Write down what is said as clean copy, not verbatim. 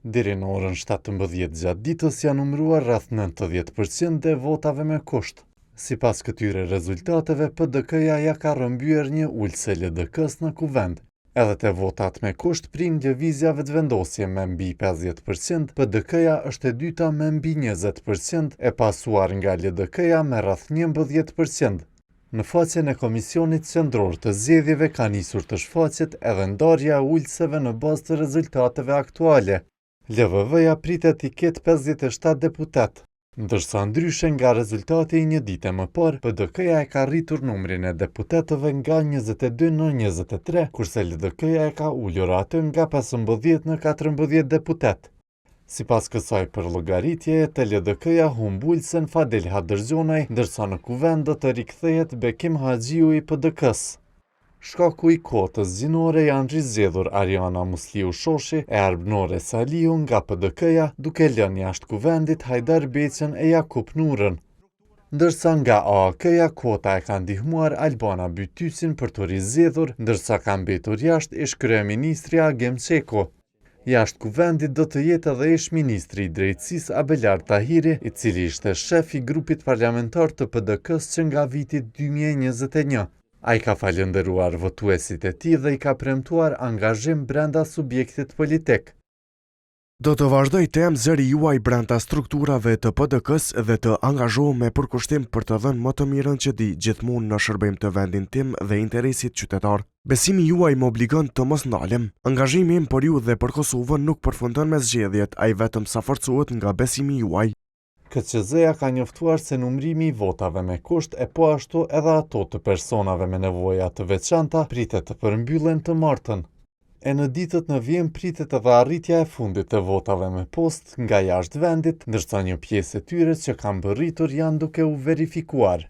Deri në orën 17 gjatë ditës janë numëruar rreth 90 për qind e votave me kusht. Sipas këtyre rezultateve, PDK-ja ia ka rrëmbyer një ulëse LDK-së në Kuvend. Edhe te votat me kusht prin Lëvizja Vetëvendosje me mbi 50 për qind, PDK-ja është e dyta me mbi 20 për qind, e pasuar nga LDK-ja me rreth 11 për qind. Në faqen e Komisionit Qendror të Zgjedhjeve ka nisur të shfaqet edhe ndarja e ulëseve në bazë të rezultateve aktuale. LVV-ja pritet t'i ketë 57 deputetë. Ndërsa ndryshe nga rezultati i një dite më parë, PDK-ja e ka rritur numrin e deputetëve nga 22 në 23, kurse LDK-ja e ka ulur atë nga 15 në 14 deputetë. Sipas kësaj përllogaritjeje, te LDK-ja humb ulësen Fadil Hadërgjonaj, ndërsa në Kuvend do të rikthehet Bekim Haxhiu i PDK-së. Shkaku i kuotës gjinore janë rizgjedhur Ariana Musliu Shoshi e Arbnore Salihu nga PDK-ja, duke lënë jashtë Kuvendit Hajdar Beqën e Jakup Nurën. Ndërsa nga AAK-ja kuota e ka ndihmuar Albana Bytyqin për t'u rizgjedhur, ndërsa ka mbetur jashtë ish-kryeministri Agim Çeku. Jashtë Kuvendit do të jetë edhe ish-ministri i Drejtësisë Abelard Tahiri, i cili ishte shef i grupit parlamentar të PDK-së që nga viti 2021. Ai ka falënderuar votuesit e tij dhe i ka premtuar angazhim brenda subjektit politik. Do të vazhdoj të jem zëri juaj brenda strukturave të PDK-së dhe të angazhohem me përkushtim për të dhënë më të mirën që di gjithmonë në shërbim të vendin tim dhe interesit qytetar. Besimi juaj më obligon të mos ndalem. Angazhimi im për ju dhe për Kosovën nuk përfundon me zgjedhjet, ai vetëm sa forcohet nga besimi juaj. KQZ-ja ka njoftuar se numërimi i votave me kusht e po ashtu edhe ato të personave me nevoja të veçanta pritet të përmbyllen të martën. E në ditët në vijim pritet edhe arritja e fundit të votave me postë nga jashtë vendit, ndërsa një pjesë e tyre që kanë mbërritur janë duke u verifikuar.